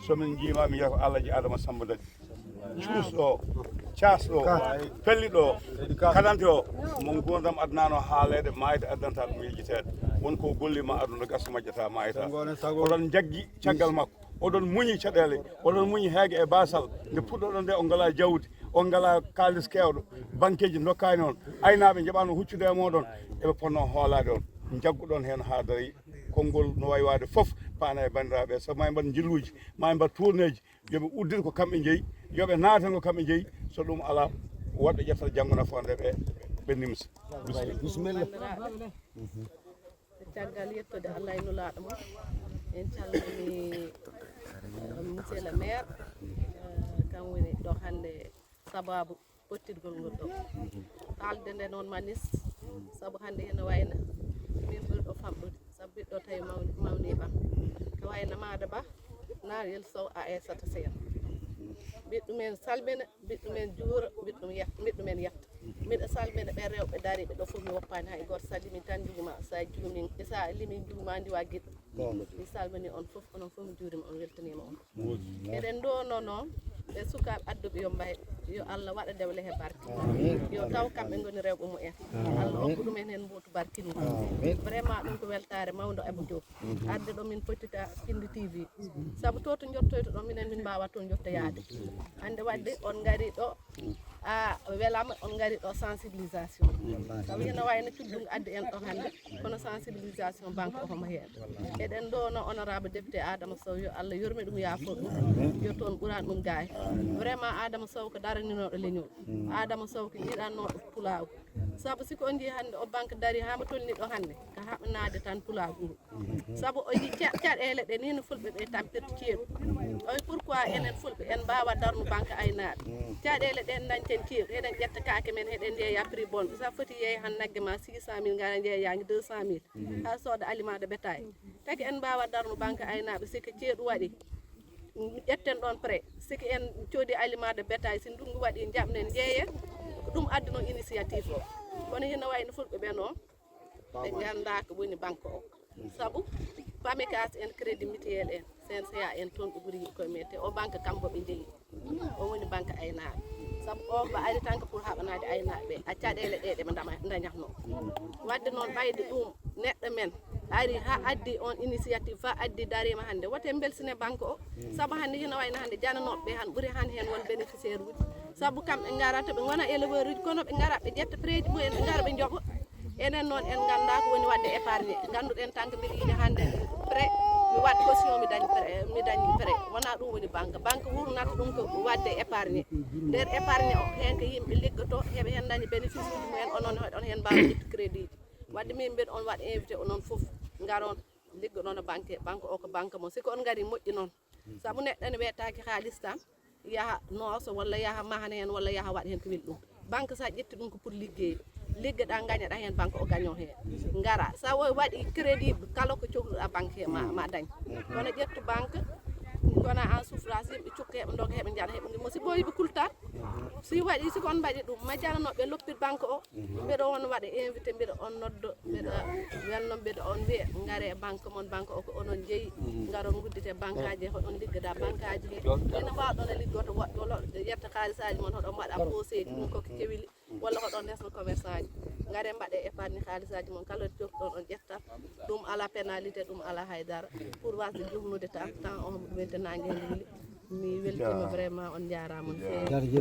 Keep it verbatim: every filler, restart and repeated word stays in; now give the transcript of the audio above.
So min njiima, mi yiya ko Alhaji Adama Samba Daɗi. Cuusɗo, caasɗo, pelliɗo, kadante o, mo nguurndam adnano haaleede, maayde addanta ɗum yejjiteede. Won ko o golli ma aduna gasa majjata maayata. Oɗon njaggi caggal makko, oɗon muñi caɗeele, oɗon muñi heege e baasal. Nde puɗɗoɗon nde, on ngalaa jawdi, on ngalaa kaalis keewɗo, bankeeji ndokkaani on, aynaaɓe njaɓaano huccude e mooɗon, eɓe potnoo hoolaade on. Njagguɗon heen haa darii, konngol no wayi waade fof paana e banndiraaɓe, sabu maa en mbaɗ njilluuji, maa en mbaɗ tourneeji, yo ɓe uddir ko kamɓe njeyi, yo ɓe naatan ko kamɓe njeyi, so ɗum alaa, woɗɓe ƴettata janngo nafoore nde ɓe, ɓe nimsa. Bisimilla. Caggal yettude Allah e Nulaaɗo mum, en calmini, eh, monsieur le maire, eh, kam woni ɗo hannde sabaabu pottirgol ngol ɗo. Haalde nde noon manis, sabu hannde hino wayno min ɓuri ɗo famɗude, sabu ɓiɗɗo tawi mawni, mawni ɓam. Ko wayno Maada Ba, Naawel Sow, Aysata Seen. Mbiɗ ɗumen salmina, mbiɗ ɗumen juura, mbiɗ ɗum yetta, mbiɗ ɗumen yetta. Mbiɗa salmina ɓe rewɓe dariiɓe ɗo fof, mi woppaani hay gooto. So a limii tan njuuma, so a juumii, so a limii njuuma, ndiwa giɗo. Mi salmini on fof, onon fof mi juurima on, weltaniima on. Eɗen ndono noon ɓe sukaaɓe adduɓe yo mbay, yo Allah waɗa dewle he barke. Yo taw kamɓe ngoni rewɓe mumen. Allah hokku ɗumen heen mbuutu barkini. Vraiment ɗum ko weltaare mawndo Abou Diop. Arde ɗo min pottita Pindi T V. Sabu to to njottoyto ɗo minen min mbaawa toon jottoyaade. Hannde waɗde on ngari ɗo, a welama on ngari ɗo sensibilisation. Sabu hino wayno cuddungu addi en ɗo hannde, kono sensibilisation banque o homo heen. Eɗen ndono honorable député Adama Sow, yo Allah yurme ɗum, yaafo ɗum, yo toon ɓuran ɗum gaay. Vraiment Adama Sow ko daraninooɗo leñol. Adama Sow ko yiɗannooɗo pulaagu. Sabu si ko on njii hannde o banque dari haa mbo tolni ɗo hannde, ko haɓanaade tan pulaagu ngu. Sabu o yii ca-, caɗeele ɗe ni no fulɓe ɓe tampirta ceeɗu. O wi pourquoi enen fulɓe en mbaawa darnu banque aynaaɓe? Caɗeele ɗen dañten ceeɗu, eɗen ƴetta kaake men, eɗen njeeya prix bon. Sa foti yeey han nagge ma six cent mille, ngara njeeya deux cent mille. Haa sooda aliment de bétail. Taki en mbaawa darnu banque aynaaɓe, si ko ceeɗu waɗi, ƴetten ɗon prêt. Si ko en coodi aliment de bétail, si ndunngu waɗi, njaɓnen, njeeyen. Ko ɗum adduno initiative o. Kono hino wayno fulɓe ɓe noon, ɓe nganndaa ko woni banque o. Sabu Pamecas en, Crédit Mutuel en, C N C A en, toon ɓe ɓuri yiɗi koye men, te o banque kambo ɓe njeyi. O woni banque aynaaɓe. Sabu o ba ari tan ko pour haɓanaade aynaaɓe ɓe, a caɗeele ɗe, ɗe ɓe ndama-, ndañatnoo. Waɗde noon, ɓayde ɗum neɗɗo men ari haa addi on initiative, fa addi dariima hannde, wote mbelsine banque o. Sabu hannde hino wayno hannde jananooɓe ɓe han ɓuri han heen won bénéficiaire uji. Sabu kamɓe ngarata, ɓe ngona éleveur uji, kono ɓe ngara, ɓe ƴetta prêt ji mumen, ɓe ngara, ɓe njoɓa. Enen noon en nganndaa ko woni waɗde épargne. Ngannduɗen tan ko mbiɗa yiɗi hannde prêt, mi waɗ caution, mi dañ prêt, mi dañ prêt. Wonaa ɗum woni banque. Banque wurnata ɗum ko waɗde épargne. Nder épargne o, heen ko yimɓe liggoto, heɓe heen dañi bénéfice uji mumen, onon hoɗon heen mbaawa ƴettu crédit ji. Waɗde min mbiɗa on waɗ invité onon fof, ngaron liggoɗon e banque. Banque o ko banque mon. Si ko on ngari moƴƴi noon. Sabu neɗɗo ene wettaaki haalis tan, yaha nooso walla yaha mahana heen walla yaha waɗa heen ko weli ɗum. Banque, so a ƴetti ɗum ko pour liggeyde. Liggoɗa, ngañoɗa heen, banque o gaño heen. Ngara, so a waɗi crédit, kala ko cohluɗa banque he ma, ma dañ. Kono ƴettu banque, kono en souffrance, yimɓe cukka, heɓe ndoga, heɓe njaɗa, heɓe ngimma. Si ɓooyi ɓe kultat, si waɗi, si ko on mbaɗi ɗum, ma janano ɓe loppit banque o. Mbeɗa on waɗa invité, mbeɗa on noddo, mbeɗa welno, mbeɗa on wiya, ngare e banque mon, banque o ko onon jeyi, ngaron nguddite banque aji, hoɗon liggoda banque aji he. Ene mbawɗon e liggoto woɗɓe, walla yetta kaalisaaji mon, hoɗon mbaɗa poosé ji, ɗum ko kewili, walla hoɗon resno commerçant ji. Ngare mbaɗe épargne kaalisaaji mon, kala jokɗon on ƴettat, ɗum ala pénalité, ɗum ala haydara. Pour wasde jumnude tan, temps o homo ɗum wente nangue he wuli. Mi weltima vraiment, on njaarama no feewi.